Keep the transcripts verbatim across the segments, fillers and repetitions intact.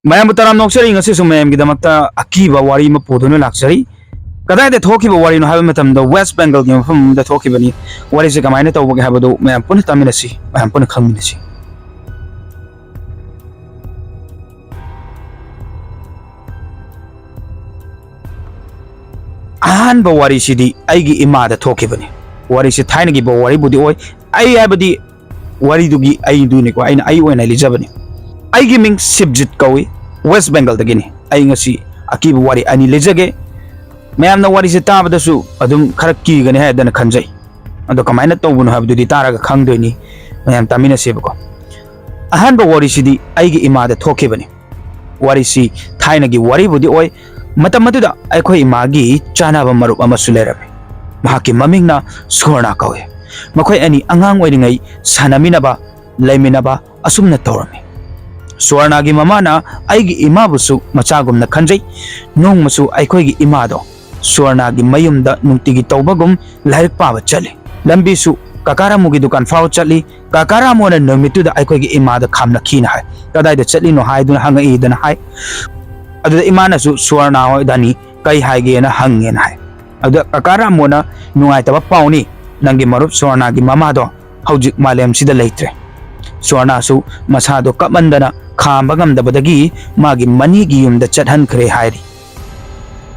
ꯃꯌꯥꯝꯕꯨ ꯇꯔꯥꯝ ꯅꯣꯛꯆꯔꯤ꯫ ꯉꯁꯤꯁꯨ ꯃꯌꯥꯝꯒꯤꯗꯃꯛꯇ ꯑꯀꯤꯕ ꯋꯥꯔꯤ ꯑꯃ ꯄꯨꯗꯨꯅ ꯂꯥꯛꯆꯔꯤ꯫ ꯀꯗꯥꯏꯗ ꯊꯣꯛꯈꯤꯕ ꯋꯥꯔꯤꯅꯣ ꯍꯥꯏꯕ ꯃꯇꯝꯗ, ꯋꯦꯁ ꯕꯦꯡꯒꯜꯒꯤ ꯃꯐꯝ ꯑꯃꯗ ꯊꯣꯛꯈꯤꯕꯅꯤ꯫ ꯋꯥꯔꯤꯁꯦ ꯀꯃꯥꯏꯅ ꯇꯧꯕꯒꯦ ꯍꯥꯏꯕꯗꯨ ꯃꯌꯥꯝ ꯄꯨꯟꯅ ꯇꯥꯃꯤꯟꯅꯁꯤ, ꯃꯌꯥꯝ ꯄꯨꯟꯅ ꯈꯪꯃꯤꯟꯅꯁꯤ꯫ ꯑꯍꯥꯟꯕ ꯋꯥꯔꯤꯁꯤꯗꯤ ꯑꯩꯒꯤ ꯏꯃꯥꯗ ꯊꯣꯛꯈꯤꯕꯅꯤ꯫ ꯋꯥꯔꯤꯁꯤ ꯊꯥꯏꯅꯒꯤ ꯋꯥꯔꯤꯕꯨꯗꯤ ꯑꯣꯏ, ꯑꯩ ꯍꯥꯏꯕꯗꯤ ꯋꯥꯔꯤꯗꯨꯒꯤ ꯑꯩꯗꯨꯅꯤꯀꯣ, ꯑꯩꯅ ꯑꯩ ꯑꯣꯏꯅ ꯂꯤꯖꯕꯅꯤ꯫ ꯑꯩꯒꯤ ꯃꯤꯡ ꯁꯤꯕꯖꯤꯠ ꯀꯧꯏ, ꯋꯦꯁ ꯕꯦꯡꯒꯜꯗꯒꯤꯅꯤ꯫ ꯑꯩ ꯉꯁꯤ ꯑꯀꯤꯕ ꯋꯥꯔꯤ ꯑꯅꯤ ꯂꯤꯖꯒꯦ꯫ ꯃꯌꯥꯝꯅ ꯋꯥꯔꯤꯁꯦ ꯇꯥꯕꯗꯁꯨ ꯑꯗꯨꯝ ꯈꯔ ꯀꯤꯒꯅꯤ ꯍꯥꯏꯗꯅ ꯈꯟꯖꯩ꯫ ꯑꯗꯣ ꯀꯃꯥꯏꯅ ꯇꯧꯕꯅꯣ ꯍꯥꯏꯕꯗꯨꯗꯤ ꯇꯥꯔꯒ ꯈꯪꯗꯣꯏꯅꯤ꯫ ꯃꯌꯥꯝ ꯇꯥꯃꯤꯟꯅꯁꯦꯕꯀꯣ꯫ ꯑꯍꯥꯟꯕ ꯋꯥꯔꯤꯁꯤꯗꯤ ꯑꯩꯒꯤ ꯏꯃꯥꯗ ꯊꯣꯛꯈꯤꯕꯅꯤ꯫ ꯋꯥꯔꯤꯁꯤ ꯊꯥꯏꯅꯒꯤ ꯋꯥꯔꯤꯕꯨꯗꯤ ꯑꯣꯏ꯫ ꯃꯇꯝ ꯑꯗꯨꯗ ꯑꯩꯈꯣꯏ ꯏꯃꯥꯒꯤ ꯆꯥꯅꯕ ꯃꯔꯨꯞ ꯑꯃꯁꯨ ꯂꯩꯔꯝꯃꯤ꯫ ꯃꯍꯥꯛꯀꯤ ꯃꯃꯤꯡꯅ ꯁꯨꯋꯔꯅꯥ ꯀꯧꯏ꯫ ꯃꯈꯣꯏ ꯑꯅꯤ ꯑꯉꯥꯡ ꯑꯣꯏꯔꯤꯉꯩ ꯁꯥꯟꯅꯃꯤꯟꯅꯕ, ꯂꯩꯃꯤꯟꯅꯕ ꯑꯁꯨꯝꯅ ꯇꯧꯔꯝꯃꯤ꯫ ꯁꯨꯋꯔꯅꯥꯒꯤ ꯃꯃꯥꯅ ꯑꯩꯒꯤ ꯏꯃꯥꯕꯨꯁꯨ ꯃꯆꯥꯒꯨꯝꯅ ꯈꯟꯖꯩ꯫ ꯅꯣꯡꯃꯁꯨ ꯑꯩꯈꯣꯏꯒꯤ ꯏꯃꯥꯗꯣ ꯁꯨꯋꯔꯅꯥꯒꯤ ꯃꯌꯨꯝꯗ ꯅꯨꯡꯇꯤꯒꯤ ꯇꯧꯕꯒꯨꯝ ꯂꯥꯏꯔꯤꯛ ꯄꯥꯕ ꯆꯠꯂꯤ꯫ ꯂꯝꯕꯤꯁꯨ ꯀꯀꯥ ꯔꯥꯃꯨꯒꯤ ꯗꯨꯀꯥꯟ ꯐꯥꯎꯕ ꯆꯠꯂꯤ꯫ ꯀꯀꯥ ꯔꯥꯃꯨꯅ ꯅꯨꯃꯤꯠꯇꯨꯗ ꯑꯩꯈꯣꯏꯒꯤ ꯏꯃꯥꯗ ꯈꯥꯝꯂꯛꯈꯤꯅ ꯍꯥꯏ꯫ "ꯀꯗꯥꯏꯗ ꯆꯠꯂꯤꯅꯣ?" ꯍꯥꯏꯗꯨꯅ ꯍꯪꯉꯛꯏꯗꯅ ꯍꯥꯏ꯫ ꯑꯗꯨꯗ ꯏꯃꯥꯅꯁꯨ ꯁꯨꯋꯔꯅꯥ ꯍꯣꯏꯗꯅꯤ ꯀꯩ ꯍꯥꯏꯒꯦꯅ ꯍꯪꯉꯦꯅ ꯍꯥꯏ꯫ ꯑꯗꯨꯗ ꯀꯀꯥ ꯔꯥꯃꯨꯅ, "ꯅꯨꯡꯉꯥꯏꯇꯕ ꯄꯥꯎꯅꯤ, ꯅꯪꯒꯤ ꯃꯔꯨꯞ ꯁꯨꯋꯔꯅꯥꯒꯤ ꯃꯃꯥꯗꯣ ꯍꯧꯖꯤꯛ ꯃꯥꯂꯦꯝꯁꯤꯗ ꯂꯩꯇ꯭ꯔꯦ꯫ ꯁꯨꯋꯔꯅꯥꯁꯨ ꯃꯁꯥꯗꯣ ꯀꯞꯃꯟꯗꯅ ꯈꯥꯝꯕ ꯉꯝꯗꯕꯗꯒꯤ ꯃꯥꯒꯤ ꯃꯅꯤꯒꯤ ꯌꯨꯝꯗ ꯆꯠꯍꯟꯈ꯭ꯔꯦ" ꯍꯥꯏꯔꯤ꯫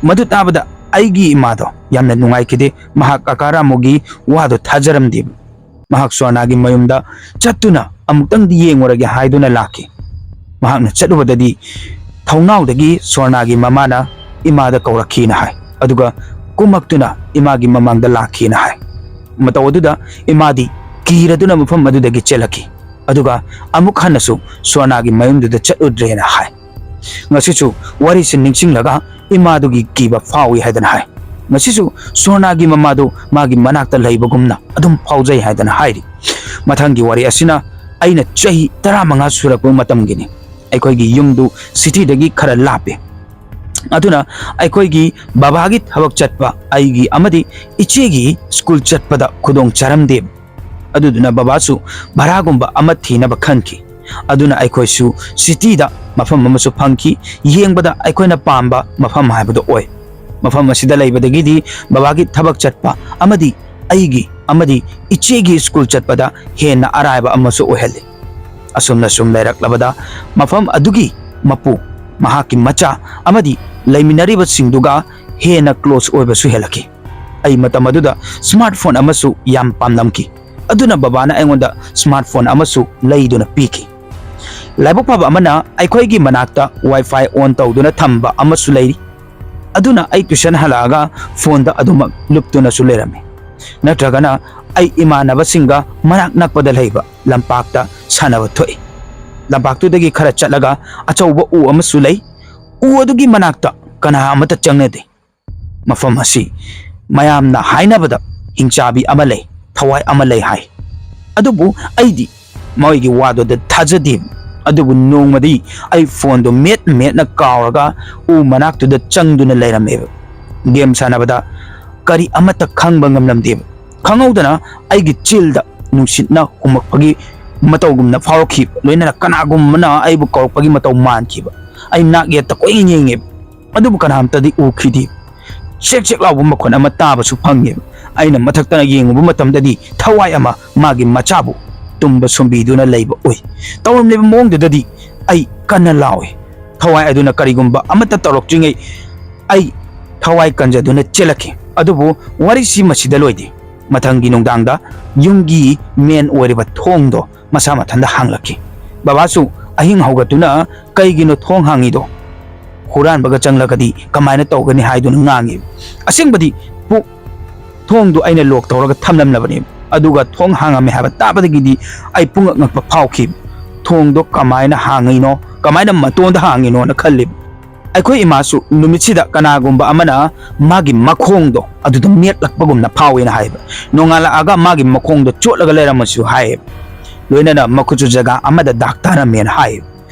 ꯃꯗꯨ ꯇꯥꯕꯗ ꯑꯩꯒꯤ ꯏꯃꯥꯗꯣ ꯌꯥꯝꯅ ꯅꯨꯡꯉꯥꯏꯈꯤꯗꯦ꯫ ꯃꯍꯥꯛ ꯀꯀꯥ ꯔꯥꯃꯨꯒꯤ ꯋꯥꯗꯣ ꯊꯥꯖꯔꯝꯗꯦꯕ꯫ ꯃꯍꯥꯛ ꯁꯣꯔꯅꯥꯒꯤ ꯃꯌꯨꯝꯗ ꯆꯠꯇꯨꯅ ꯑꯃꯨꯛꯇꯪꯗꯤ ꯌꯦꯡꯉꯨꯔꯒꯦ ꯍꯥꯏꯗꯨꯅ ꯂꯥꯛꯈꯤ꯫ ꯃꯍꯥꯛꯅ ꯆꯠꯂꯨꯕꯗꯗꯤ ꯊꯣꯡꯅꯥꯎꯗꯒꯤ ꯁꯣꯔꯅꯥꯒꯤ ꯃꯃꯥꯅ ꯏꯃꯥꯗ ꯀꯧꯔꯛꯈꯤꯅ ꯍꯥꯏ꯫ ꯑꯗꯨꯒ ꯀꯨꯝꯃꯛꯇꯨꯅ ꯏꯃꯥꯒꯤ ꯃꯃꯥꯡꯗ ꯂꯥꯛꯈꯤꯅ ꯍꯥꯏ꯫ ꯃꯇꯧ ꯑꯗꯨꯗ ꯏꯃꯥꯗꯤ ꯀꯤꯔꯗꯨꯅ ꯃꯐꯝ ꯑꯗꯨꯗꯒꯤ ꯆꯦꯜꯂꯛꯈꯤ꯫ ꯑꯗꯨꯒ ꯑꯃꯨꯛ ꯍꯟꯅꯁꯨ ꯁꯣꯔꯅꯥꯒꯤ ꯃꯌꯨꯝꯗꯨꯗ ꯆꯠꯂꯨꯗ꯭ꯔꯦꯅ ꯍꯥꯏ꯫ ꯉꯁꯤꯁꯨ ꯋꯥꯔꯤꯁꯤ ꯅꯤꯡꯁꯤꯡꯂꯒ ꯏꯃꯥꯗꯨꯒꯤ ꯀꯤꯕ ꯐꯥꯎꯏ ꯍꯥꯏꯗꯅ ꯍꯥꯏ꯫ ꯉꯁꯤꯁꯨ ꯁꯣꯔꯅꯥꯒꯤ ꯃꯃꯥꯗꯨ ꯃꯥꯒꯤ ꯃꯅꯥꯛꯇ ꯂꯩꯕꯒꯨꯝꯅ ꯑꯗꯨꯝ ꯐꯥꯎꯖꯩ ꯍꯥꯏꯗꯅ ꯍꯥꯏꯔꯤ꯫ ꯃꯊꯪꯒꯤ ꯋꯥꯔꯤ ꯑꯁꯤꯅ ꯑꯩꯅ ꯆꯍꯤ ꯇꯔꯥꯃꯉꯥ ꯁꯨꯔꯛꯄ ꯃꯇꯝꯒꯤꯅꯤ꯫ ꯑꯩꯈꯣꯏꯒꯤ ꯌꯨꯝꯗꯨ ꯁꯤꯇꯤꯗꯒꯤ ꯈꯔ ꯂꯥꯞꯄꯤ꯫ ꯑꯗꯨꯅ ꯑꯩꯈꯣꯏꯒꯤ ꯕꯕꯥꯒꯤ ꯊꯕꯛ ꯆꯠꯄ, ꯑꯩꯒꯤ ꯑꯃꯗꯤ ꯏꯆꯦꯒꯤ ꯁ꯭ꯀꯨꯜ ꯆꯠꯄꯗ ꯈꯨꯗꯣꯡ ꯆꯥꯔꯝꯗꯦ꯫ ꯑꯗꯨꯗꯨꯅ ꯕꯕꯥꯁꯨ ꯚꯔꯥꯒꯨꯝꯕ ꯑꯃ ꯊꯤꯅꯕ ꯈꯟꯈꯤ꯫ ꯑꯗꯨꯅ ꯑꯩꯈꯣꯏꯁꯨ ꯁꯤꯇꯤꯗ ꯃꯐꯝ ꯑꯃꯁꯨ ꯐꯪꯈꯤ꯫ ꯌꯦꯡꯕꯗ ꯑꯩꯈꯣꯏꯅ ꯄꯥꯝꯕ ꯃꯐꯝ ꯍꯥꯏꯕꯗꯨ ꯑꯣꯏ꯫ ꯃꯐꯝ ꯑꯁꯤꯗ ꯂꯩꯕꯗꯒꯤꯗꯤ ꯕꯕꯥꯒꯤ ꯊꯕꯛ ꯆꯠꯄ ꯑꯃꯗꯤ ꯑꯩꯒꯤ ꯑꯃꯗꯤ ꯏꯆꯦꯒꯤ ꯁ꯭ꯀꯨꯜ ꯆꯠꯄꯗ ꯍꯦꯟꯅ ꯑꯔꯥꯏꯕ ꯑꯃꯁꯨ ꯑꯣꯏꯍꯜꯂꯤ꯫ ꯑꯁꯨꯝꯅ ꯁꯨꯝ ꯂꯩꯔꯛꯂꯕꯗ ꯃꯐꯝ ꯑꯗꯨꯒꯤ ꯃꯄꯨ, ꯃꯍꯥꯛꯀꯤ ꯃꯆꯥ ꯑꯃꯗꯤ ꯂꯩꯃꯤꯟꯅꯔꯤꯕꯁꯤꯡꯗꯨꯒ ꯍꯦꯟꯅ ꯀ꯭ꯂꯣꯁ ꯑꯣꯏꯕꯁꯨ ꯍꯦꯜꯂꯛꯈꯤ꯫ ꯑꯩ ꯃꯇꯝ ꯑꯗꯨꯗ ꯁ꯭ꯃꯥꯔꯠ ꯐꯣꯟ ꯑꯃꯁꯨ ꯌꯥꯝ ꯄꯥꯝꯂꯝꯈꯤ꯫ ꯑꯗꯨꯅ ꯕꯕꯥꯅ ꯑꯩꯉꯣꯟꯗ ꯁ꯭ꯃꯥꯔꯠ ꯐꯣꯟ ꯑꯃꯁꯨ ꯂꯩꯗꯨꯅ ꯄꯤꯈꯤ꯫ ꯂꯥꯏꯕꯛ ꯐꯕ ꯑꯃꯅ ꯑꯩꯈꯣꯏꯒꯤ ꯃꯅꯥꯛꯇ ꯋꯥꯏ ꯐꯥꯏ ꯑꯣꯟ ꯇꯧꯗꯨꯅ ꯊꯝꯕ ꯑꯃꯁꯨ ꯂꯩꯔꯤ꯫ ꯑꯗꯨꯅ ꯑꯩ ꯇ꯭ꯌꯨꯁꯟ ꯍꯜꯂꯛꯑꯒ ꯐꯣꯟꯗ ꯑꯗꯨꯃꯛ ꯂꯨꯞꯇꯨꯅꯁꯨ ꯂꯩꯔꯝꯃꯤ꯫ ꯅꯠꯇ꯭ꯔꯒꯅ ꯑꯩ ꯏꯃꯥꯟꯅꯕꯁꯤꯡꯒ ꯃꯅꯥꯛ ꯅꯛꯄꯗ ꯂꯩꯕ ꯂꯝꯄꯥꯛꯇ ꯁꯥꯟꯅꯕ ꯊꯣꯛꯏ꯫ ꯂꯝꯄꯥꯛꯇꯨꯗꯒꯤ ꯈꯔ ꯆꯠꯂꯒ ꯑꯆꯧꯕ ꯎ ꯑꯃꯁꯨ ꯂꯩ꯫ ꯎ ꯑꯗꯨꯒꯤ ꯃꯅꯥꯛꯇ ꯀꯅꯥ ꯑꯃꯠꯇ ꯆꯪꯅꯗꯦ꯫ ꯃꯐꯝ ꯑꯁꯤ ꯃꯌꯥꯝꯅ ꯍꯥꯏꯅꯕꯗ ꯍꯤꯡꯆꯥꯕꯤ ꯑꯃ ꯂꯩ, ꯊꯋꯥꯏ ꯑꯃ ꯂꯩ ꯍꯥꯏ꯫ ꯑꯗꯨꯕꯨ ꯑꯩꯗꯤ ꯃꯣꯏꯒꯤ ꯋꯥꯗꯨꯗ ꯊꯥꯖꯗꯦ꯫ ꯑꯗꯨꯕꯨ ꯅꯣꯡꯃꯗꯤ ꯑꯩ ꯐꯣꯟꯗꯨ ꯃꯦꯠ ꯃꯦꯠꯅ ꯀꯥꯎꯔꯒ ꯎ ꯃꯅꯥꯛꯇꯨꯗ ꯆꯪꯗꯨꯅ ꯂꯩꯔꯝꯃꯦꯕ꯫ ꯒꯦꯝ ꯁꯥꯟꯅꯕꯗ ꯀꯔꯤ ꯑꯃꯠꯇ ꯈꯪꯕ ꯉꯝꯂꯝꯗꯦꯕ꯫ ꯈꯪꯍꯧꯗꯅ ꯑꯩꯒꯤ ꯆꯤꯜꯗ ꯅꯨꯡꯁꯤꯠꯅ ꯍꯨꯝꯃꯛꯄꯒꯤ ꯃꯇꯧꯒꯨꯝꯅ ꯐꯥꯎꯔꯛꯈꯤꯕ, ꯂꯣꯏꯅꯅ ꯀꯅꯥꯒꯨꯝꯕꯅ ꯑꯩꯕꯨ ꯀꯧꯔꯛꯄꯒꯤ ꯃꯇꯧ ꯃꯥꯟꯈꯤꯕ꯫ ꯑꯩ ꯅꯥꯛ ꯌꯦꯠꯇ ꯀꯣꯏꯌꯦꯡ ꯌꯦꯡꯉꯦꯕ꯫ ꯑꯗꯨꯕꯨ ꯀꯅꯥꯝꯇꯗꯤ ꯎꯈꯤꯗꯦ꯫ ꯆꯦꯛ ꯆꯦꯛ ꯂꯥꯎꯕ ꯃꯈꯣꯟ ꯑꯃ ꯇꯥꯕꯁꯨ ꯐꯪꯉꯦꯕ꯫ ꯑꯩꯅ ꯃꯊꯛꯇꯅ ꯌꯦꯡꯉꯨꯕ ꯃꯇꯝꯗꯗꯤ ꯊꯋꯥꯏ ꯑꯃ ꯃꯥꯒꯤ ꯃꯆꯥꯕꯨ ꯇꯨꯝꯕ ꯁꯨꯝꯕꯤꯗꯨꯅ ꯂꯩꯕ ꯎꯏ꯫ ꯇꯧꯔꯝꯂꯤꯕ ꯃꯑꯣꯡꯗꯨꯗꯗꯤ ꯑꯩ ꯀꯟꯅ ꯂꯥꯎꯏ꯫ ꯊꯋꯥꯏ ꯑꯗꯨꯅ ꯀꯔꯤꯒꯨꯝꯕ ꯑꯃꯠꯇ ꯇꯧꯔꯛꯇ꯭ꯔꯤꯉꯩ ꯑꯩ ꯊꯋꯥꯏ ꯀꯟꯖꯗꯨꯅ ꯆꯦꯜꯂꯛꯈꯤ꯫ ꯑꯗꯨꯕꯨ ꯋꯥꯔꯤꯁꯤ ꯃꯁꯤꯗ ꯂꯣꯏꯗꯦ꯫ ꯃꯊꯪꯒꯤ ꯅꯨꯡꯗꯥꯡꯗ ꯌꯨꯝꯒꯤ ꯃꯦꯟ ꯑꯣꯏꯔꯤꯕ ꯊꯣꯡꯗꯣ ꯃꯁꯥ ꯃꯊꯟꯇ ꯍꯥꯡꯂꯛꯈꯤ꯫ ꯕꯕꯥꯁꯨ ꯑꯍꯤꯡ ꯍꯧꯒꯠꯇꯨꯅ "ꯀꯩꯒꯤꯅꯣ ꯊꯣꯡ ꯍꯥꯡꯉꯤꯗꯣ? ꯍꯨꯔꯥꯟꯕꯒ ꯆꯪꯂꯒꯗꯤ ꯀꯃꯥꯏꯅ ꯇꯧꯒꯅꯤ?" ꯍꯥꯏꯗꯨꯅ ꯉꯥꯡꯉꯤ꯫ ꯑꯁꯦꯡꯕꯗꯤ ꯄꯨ-, ꯊꯣꯡꯗꯨ ꯑꯩꯅ ꯂꯣꯛ ꯇꯧꯔꯒ ꯊꯝꯂꯝꯂꯕꯅꯤ꯫ ꯑꯗꯨꯒ ꯊꯣꯡ ꯍꯥꯡꯉꯝꯃꯦ ꯍꯥꯏꯕ ꯇꯥꯕꯗꯒꯤꯗꯤ ꯑꯩ ꯄꯨꯡꯉꯛ ꯉꯛꯄ ꯐꯥꯎꯈꯤ꯫ "ꯊꯣꯡꯗꯣ ꯀꯃꯥꯏꯅ ꯍꯥꯡꯉꯤꯅꯣ, ꯀꯃꯥꯏꯅ ꯃꯇꯣꯟꯗ ꯍꯥꯡꯉꯤꯅꯣꯅ?" ꯈꯜꯂꯤ꯫ ꯑꯩꯈꯣꯏ ꯏꯃꯥꯁꯨ ꯅꯨꯃꯤꯠꯁꯤꯗ ꯀꯅꯥꯒꯨꯝꯕ ꯑꯃꯅ ꯃꯥꯒꯤ ꯃꯈꯣꯡꯗꯣ ꯑꯗꯨꯗ ꯃꯦꯠꯂꯛꯄꯒꯨꯝꯅ ꯐꯥꯎꯏꯅ ꯍꯥꯏꯕ꯫ ꯅꯣꯡꯉꯥꯜꯂꯛꯑꯒ ꯃꯥꯒꯤ ꯃꯈꯣꯡꯗꯣ ꯆꯣꯠꯂꯒ ꯂꯩꯔꯝꯃꯁꯨ ꯍꯥꯏꯌꯦꯕ꯫ ꯂꯣꯏꯅꯅ ꯃꯈꯨꯠꯁꯨ ꯖꯒꯥ ꯑꯃꯗ ꯗꯥꯛ ꯇꯥꯔꯝꯃꯦꯅ ꯍꯥꯏꯌꯦꯕ꯫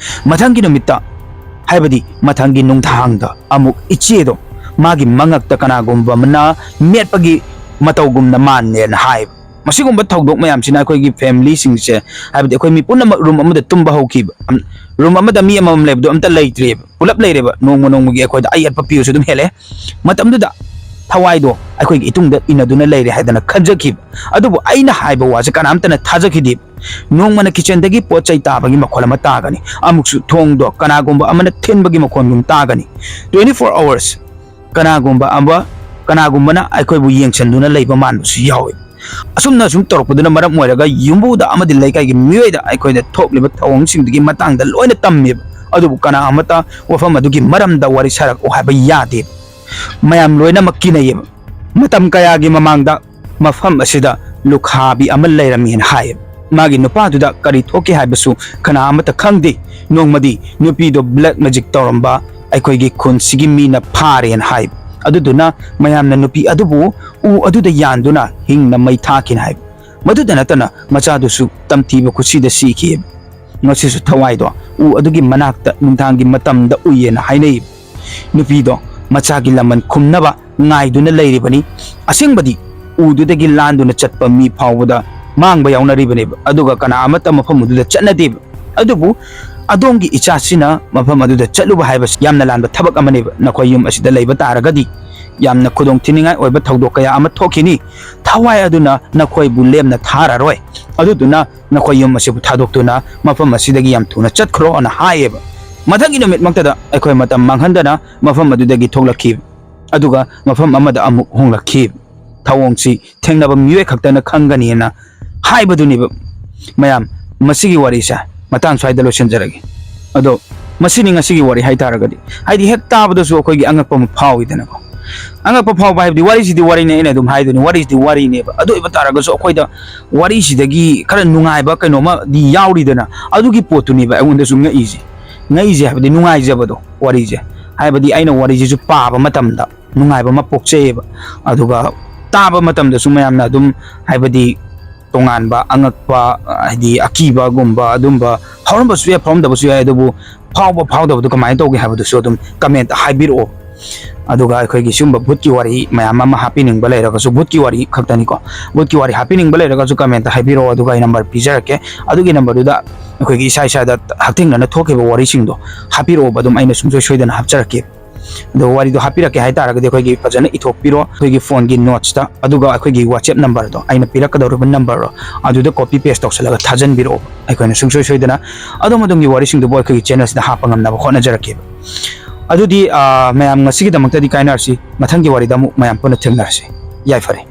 ꯃꯊꯪꯒꯤ ꯅꯨꯃꯤꯠꯇ, ꯍꯥꯏꯕꯗꯤ ꯃꯊꯪꯒꯤ ꯅꯨꯡꯗꯥꯡꯗ ꯑꯃꯨꯛ ꯏꯆꯦꯗꯣ ꯃꯥꯒꯤ ꯃꯉꯛꯇ ꯀꯅꯥꯒꯨꯝꯕ ꯑꯃꯅ ꯃꯦꯠꯄꯒꯤ ꯃꯇꯧꯒꯨꯝꯅ ꯃꯥꯟꯅꯦꯅ ꯍꯥꯏꯌꯦꯕ꯫ ꯃꯁꯤꯒꯨꯝꯕ ꯊꯧꯗꯣꯛ ꯃꯌꯥꯝꯁꯤꯅ ꯑꯩꯈꯣꯏꯒꯤ ꯐꯦꯃꯤꯂꯤꯁꯤꯡꯁꯦ, ꯍꯥꯏꯕꯗꯤ ꯑꯩꯈꯣꯏ ꯃꯤ ꯄꯨꯝꯅꯃꯛ ꯔꯨꯝ ꯑꯃꯗ ꯇꯨꯝꯕ ꯍꯧꯈꯤꯕ, ꯔꯨꯝ ꯑꯃꯗ ꯃꯤ ꯑꯃꯃꯝ ꯂꯩꯕꯗꯣ ꯑꯝꯇ ꯂꯩꯇ꯭ꯔꯦꯕ, ꯄꯨꯂꯞ ꯂꯩꯔꯦꯕ꯫ ꯅꯣꯡꯃ ꯅꯣꯡꯃꯒꯤ ꯑꯩꯈꯣꯏꯗ ꯑꯌꯦꯠꯄ ꯄꯤꯕꯁꯨ ꯑꯗꯨꯝ ꯍꯦꯜꯂꯦ꯫ ꯃꯇꯝꯗꯨꯗ ꯊꯋꯥꯏꯗꯣ ꯑꯩꯈꯣꯏꯒꯤ ꯏꯇꯨꯡꯗ ꯏꯟꯅꯗꯨꯅ ꯂꯩꯔꯦ ꯍꯥꯏꯗꯅ ꯈꯟꯖꯈꯤꯕ꯫ ꯑꯗꯨꯕꯨ ꯑꯩꯅ ꯍꯥꯏꯕ ꯋꯥꯁꯦ ꯀꯅꯥꯝꯇꯅ ꯊꯥꯖꯈꯤꯗꯦ꯫ ꯅꯣꯡꯃꯅ ꯀꯤꯆꯟꯗꯒꯤ ꯄꯣꯠ ꯆꯩ ꯇꯥꯕꯒꯤ ꯃꯈꯣꯜ ꯑꯃ ꯇꯥꯒꯅꯤ, ꯑꯃꯨꯛꯁꯨ ꯊꯣꯡꯗꯣ ꯀꯅꯥꯒꯨꯝꯕ ꯑꯃꯅ ꯊꯤꯟꯕꯒꯤ ꯃꯈꯣꯜꯒꯨꯝ ꯇꯥꯒꯅꯤ꯫ Twenty four hours ꯀꯅꯥꯒꯨꯝꯕ ꯑꯃ, ꯀꯅꯥꯒꯨꯝꯕꯅ ꯑꯩꯈꯣꯏꯕꯨ ꯌꯦꯡꯁꯤꯟꯗꯨꯅ ꯂꯩꯕ ꯃꯥꯟꯕꯁꯨ ꯌꯥꯎꯏ꯫ ꯑꯁꯨꯝꯅ ꯑꯁꯨꯝ ꯇꯧꯔꯛꯄꯗꯨꯅ ꯃꯔꯝ ꯑꯣꯏꯔꯒ ꯌꯨꯝꯕꯨꯗ ꯑꯃꯗꯤ ꯂꯩꯀꯥꯏꯒꯤ ꯃꯤꯑꯣꯏꯗ ꯑꯩꯈꯣꯏꯗ ꯊꯣꯛꯂꯤꯕ ꯊꯧꯑꯣꯡꯁꯤꯡꯗꯨꯒꯤ ꯃꯇꯥꯡꯗ ꯂꯣꯏꯅ ꯇꯝꯃꯦꯕ꯫ ꯑꯗꯨꯕꯨ ꯀꯅꯥ ꯑꯃꯠꯇ ꯋꯥꯐꯝ ꯑꯗꯨꯒꯤ ꯃꯔꯝꯗ ꯋꯥꯔꯤ ꯁꯥꯔꯛꯑꯣ ꯍꯥꯏꯕ ꯌꯥꯗꯦ꯫ ꯃꯌꯥꯝ ꯂꯣꯏꯅꯃꯛ ꯀꯤꯅꯩꯌꯦꯕ꯫ ꯃꯇꯝ ꯀꯌꯥꯒꯤ ꯃꯃꯥꯡꯗ ꯃꯐꯝ ꯑꯁꯤꯗ ꯂꯨꯈꯥꯕꯤ ꯑꯃ ꯂꯩꯔꯝꯃꯦꯅ ꯍꯥꯏꯌꯦꯕ꯫ ꯃꯥꯒꯤ ꯅꯨꯄꯥꯗꯨꯗ ꯀꯔꯤ ꯊꯣꯛꯀꯦ ꯍꯥꯏꯕꯁꯨ ꯀꯅꯥ ꯑꯃꯠꯇ ꯈꯪꯗꯦ꯫ ꯅꯣꯡꯃꯗꯤ ꯅꯨꯄꯤꯗꯣ black magic ꯇꯧꯔꯝꯕ ꯑꯩꯈꯣꯏꯒꯤ ꯈꯨꯟꯁꯤꯒꯤ ꯃꯤꯅ ꯐꯥꯔꯦꯅ ꯍꯥꯏ꯫ ꯑꯗꯨꯗꯨꯅ ꯃꯌꯥꯝꯅ ꯅꯨꯄꯤ ꯑꯗꯨꯕꯨ ꯎ ꯑꯗꯨꯗ ꯌꯥꯟꯗꯨꯅ ꯍꯤꯡꯅ ꯃꯩ ꯊꯥꯈꯤꯅ ꯍꯥꯏ꯫ ꯃꯗꯨꯗ ꯅꯠꯇꯅ ꯃꯆꯥꯗꯨꯁꯨ ꯇꯝꯊꯤꯕ ꯈꯨꯠꯁꯤꯗ ꯁꯤꯈꯤ꯫ ꯉꯁꯤꯁꯨ ꯊꯋꯥꯏꯗꯣ ꯎ ꯑꯗꯨꯒꯤ ꯃꯅꯥꯛꯇ ꯅꯨꯡꯗꯥꯡꯒꯤ ꯃꯇꯝꯗ ꯎꯏꯌꯦꯅ ꯍꯥꯏꯅꯩ꯫ ꯅꯨꯄꯤꯗꯣ ꯃꯆꯥꯒꯤ ꯂꯃꯟ ꯈꯨꯝꯅꯕ ꯉꯥꯏꯗꯨꯅ ꯂꯩꯔꯤꯕꯅꯤ꯫ ꯑꯁꯦꯡꯕꯗꯤ ꯎꯗꯨꯗꯒꯤ ꯂꯥꯟꯗꯨꯅ ꯆꯠꯄ ꯃꯤ ꯐꯥꯎꯕꯗ ꯃꯥꯡꯕ ꯌꯥꯎꯅꯔꯤꯕꯅꯦꯕ, ꯑꯗꯨꯒ ꯀꯅꯥ ꯑꯃꯠꯇ ꯃꯐꯝ ꯑꯗꯨꯗ ꯆꯠꯅꯗꯦꯕ꯫ ꯑꯗꯨꯕꯨ ꯑꯗꯣꯝꯒꯤ ꯏꯆꯥꯁꯤꯅ ꯃꯐꯝ ꯑꯗꯨꯗ ꯆꯠꯂꯨꯕ ꯍꯥꯏꯕꯁꯤ ꯌꯥꯝꯅ ꯂꯥꯟꯕ ꯊꯕꯛ ꯑꯃꯅꯦꯕ꯫ ꯅꯈꯣꯏ ꯌꯨꯝ ꯑꯁꯤꯗ ꯂꯩꯕ ꯇꯥꯔꯒꯗꯤ ꯌꯥꯝꯅ ꯈꯨꯗꯣꯡ ꯊꯤꯅꯤꯡꯉꯥꯏ ꯑꯣꯏꯕ ꯊꯧꯗꯣꯛ ꯀꯌꯥ ꯑꯃ ꯊꯣꯛꯈꯤꯅꯤ꯫ ꯊꯋꯥꯏ ꯑꯗꯨꯅ ꯅꯈꯣꯏꯕꯨ ꯂꯦꯝꯅ ꯊꯥꯔꯔꯣꯏ꯫ ꯑꯗꯨꯗꯨꯅ ꯅꯈꯣꯏ ꯌꯨꯝ ꯑꯁꯤꯕꯨ ꯊꯥꯗꯣꯛꯇꯨꯅ ꯃꯐꯝ ꯑꯁꯤꯗꯒꯤ ꯌꯥꯝ ꯊꯨꯅ ꯆꯠꯈ꯭ꯔꯣꯅ ꯍꯥꯏꯌꯦꯕ꯫ ꯃꯊꯪꯒꯤ ꯅꯨꯃꯤꯠꯃꯛꯇꯗ ꯑꯩꯈꯣꯏ ꯃꯇꯝ ꯃꯥꯡꯍꯟꯗꯅ ꯃꯐꯝ ꯑꯗꯨꯗꯒꯤ ꯊꯣꯛꯂꯛꯈꯤ꯫ ꯑꯗꯨꯒ ꯃꯐꯝ ꯑꯃꯗ ꯑꯃꯨꯛ ꯍꯣꯡꯂꯛꯈꯤ꯫ ꯊꯧꯑꯣꯡꯁꯤ ꯊꯦꯡꯅꯕ ꯃꯤꯑꯣꯏ ꯈꯛꯇꯅ ꯈꯪꯒꯅꯤꯅ ꯍꯥꯏꯕꯗꯨꯅꯦꯕ꯫ ꯃꯌꯥꯝ, ꯃꯁꯤꯒꯤ ꯋꯥꯔꯤꯁꯦ ꯃꯇꯥꯡ ꯁ꯭ꯋꯥꯏꯗ ꯂꯣꯏꯁꯤꯟꯖꯔꯒꯦ꯫ ꯑꯗꯣ ꯃꯁꯤꯅꯤ ꯉꯁꯤꯒꯤ ꯋꯥꯔꯤ ꯍꯥꯏꯇꯥꯔꯒꯗꯤ꯫ ꯍꯥꯏꯗꯤ ꯍꯦꯛ ꯇꯥꯕꯗꯁꯨ ꯑꯩꯈꯣꯏꯒꯤ ꯑꯉꯛꯄ ꯑꯃ ꯐꯥꯎꯏꯗꯅꯀꯣ꯫ ꯑꯉꯛꯄ ꯐꯥꯎꯕ ꯍꯥꯏꯕꯗꯤ ꯋꯥꯔꯤꯁꯤꯗꯤ ꯋꯥꯔꯤꯅꯦ, ꯑꯩꯅ ꯑꯗꯨꯝ ꯍꯥꯏꯗꯣꯏꯅꯤ, ꯋꯥꯔꯤꯁꯤꯗꯤ ꯋꯥꯔꯤꯅꯦꯕ꯫ ꯑꯗꯨ ꯑꯣꯏꯕ ꯇꯥꯔꯒꯁꯨ ꯑꯩꯈꯣꯏꯗ ꯋꯥꯔꯤꯁꯤꯗꯒꯤ ꯈꯔ ꯅꯨꯡꯉꯥꯏꯕ ꯀꯩꯅꯣꯝꯃꯗꯤ ꯌꯥꯎꯔꯤꯗꯅ, ꯑꯗꯨꯒꯤ ꯄꯣꯠꯇꯨꯅꯦꯕ ꯑꯩꯉꯣꯟꯗꯁꯨ ꯉꯛꯏꯁꯦ꯫ ꯉꯛꯏꯁꯦ ꯍꯥꯏꯕꯗꯤ ꯅꯨꯡꯉꯥꯏꯖꯕꯗꯣ ꯋꯥꯔꯤꯁꯦ꯫ ꯍꯥꯏꯕꯗꯤ ꯑꯩꯅ ꯋꯥꯔꯤꯁꯤꯁꯨ ꯄꯥꯕ ꯃꯇꯝꯗ ꯅꯨꯡꯉꯥꯏꯕ ꯑꯃ ꯄꯣꯛꯆꯩꯌꯦꯕ꯫ ꯑꯗꯨꯒ ꯇꯥꯕ ꯃꯇꯝꯗꯁꯨ ꯃꯌꯥꯝꯅ ꯑꯗꯨꯝ, ꯍꯥꯏꯕꯗꯤ ꯇꯣꯉꯥꯟꯕ, ꯑꯉꯛꯄ, ꯍꯥꯏꯗꯤ ꯑꯀꯤꯕꯒꯨꯝꯕ ꯑꯗꯨꯝꯕ ꯐꯥꯎꯔꯝꯕꯁꯨ ꯌꯥꯏ, ꯐꯥꯎꯔꯝꯗꯕꯁꯨ ꯌꯥꯏ, ꯑꯗꯨꯕꯨ ꯐꯥꯎꯕ ꯐꯥꯎꯗꯕꯗꯨ ꯀꯃꯥꯏꯅ ꯇꯧꯒꯦ ꯍꯥꯏꯕꯗꯨꯁꯨ ꯑꯗꯨꯝ comment ꯍꯥꯏꯕꯤꯔꯛꯑꯣ꯫ ꯑꯗꯨꯒ ꯑꯩꯈꯣꯏꯒꯤ ꯁꯤꯒꯨꯝꯕ ꯚꯨꯠꯀꯤ ꯋꯥꯔꯤ ꯃꯌꯥꯝ ꯑꯃ ꯍꯥꯞꯄꯤꯅꯤꯡꯕ ꯂꯩꯔꯒꯁꯨ, ꯚꯨꯠꯀꯤ ꯋꯥꯔꯤ ꯈꯛꯇꯅꯤꯀꯣ, ꯚꯨꯠꯀꯤ ꯋꯥꯔꯤ ꯍꯥꯞꯄꯤꯅꯤꯡꯕ ꯂꯩꯔꯒꯁꯨ comment ꯍꯥꯏꯕꯤꯔꯛꯑꯣ, ꯑꯗꯨꯒ ꯑꯩ number ꯄꯤꯖꯔꯛꯀꯦ꯫ ꯑꯗꯨꯒꯤ number ꯗꯨꯗ ꯑꯩꯈꯣꯏꯒꯤ ꯏꯁꯥ ꯏꯁꯥꯗ ꯍꯛꯊꯦꯡꯅꯅ ꯊꯣꯛꯈꯤꯕ ꯋꯥꯔꯤꯁꯤꯡꯗꯣ ꯍꯥꯞꯄꯤꯔꯛꯑꯣꯕ, ꯑꯗꯨꯝ ꯑꯩꯅ ꯁꯨꯡꯁꯣꯏ ꯁꯣꯏꯗꯅ ꯍꯥꯞꯆꯔꯛꯀꯦ꯫ ꯑꯗꯣ ꯋꯥꯔꯤꯗꯣ ꯍꯥꯞꯄꯤꯔꯛꯀꯦ ꯍꯥꯏꯇꯥꯔꯒꯗꯤ ꯑꯩꯈꯣꯏꯒꯤ ꯐꯖꯅ ꯏꯊꯣꯛꯄꯤꯔꯣ, ꯑꯩꯈꯣꯏꯒꯤ phone ꯒꯤ notes ꯇ, ꯑꯗꯨꯒ ꯑꯩꯈꯣꯏꯒꯤ WhatsApp number ꯗꯣ, ꯑꯩꯅ ꯄꯤꯔꯛꯀꯗꯧꯔꯤꯕ number ꯗꯣ, ꯑꯗꯨꯗ copy paste ꯇꯧꯁꯜꯂꯒ ꯊꯥꯖꯟꯕꯤꯔꯛꯑꯣ꯫ ꯑꯩꯈꯣꯏꯅ ꯁꯨꯡꯁꯣꯏ ꯁꯣꯏꯗꯅ ꯑꯗꯣꯝ ꯑꯗꯣꯝꯒꯤ ꯋꯥꯔꯤꯁꯤꯡꯗꯨꯕꯨ ꯑꯩꯈꯣꯏꯒꯤ channel ꯁꯤꯗ ꯍꯥꯞꯄ ꯉꯝꯅꯕ ꯍꯣꯠꯅꯖꯔꯛꯀꯦꯕ꯫ ꯑꯗꯨꯗꯤ, ꯑ, ꯃꯌꯥꯝ ꯉꯁꯤꯒꯤꯗꯃꯛꯇꯗꯤ ꯀꯥꯏꯅꯔꯁꯤ, ꯃꯊꯪꯒꯤ ꯋꯥꯔꯤꯗ ꯑꯃꯨꯛ ꯃꯌꯥꯝ ꯄꯨꯟꯅ ꯊꯦꯡꯅꯔꯁꯤ꯫ ꯌꯥꯏꯐꯔꯦ꯫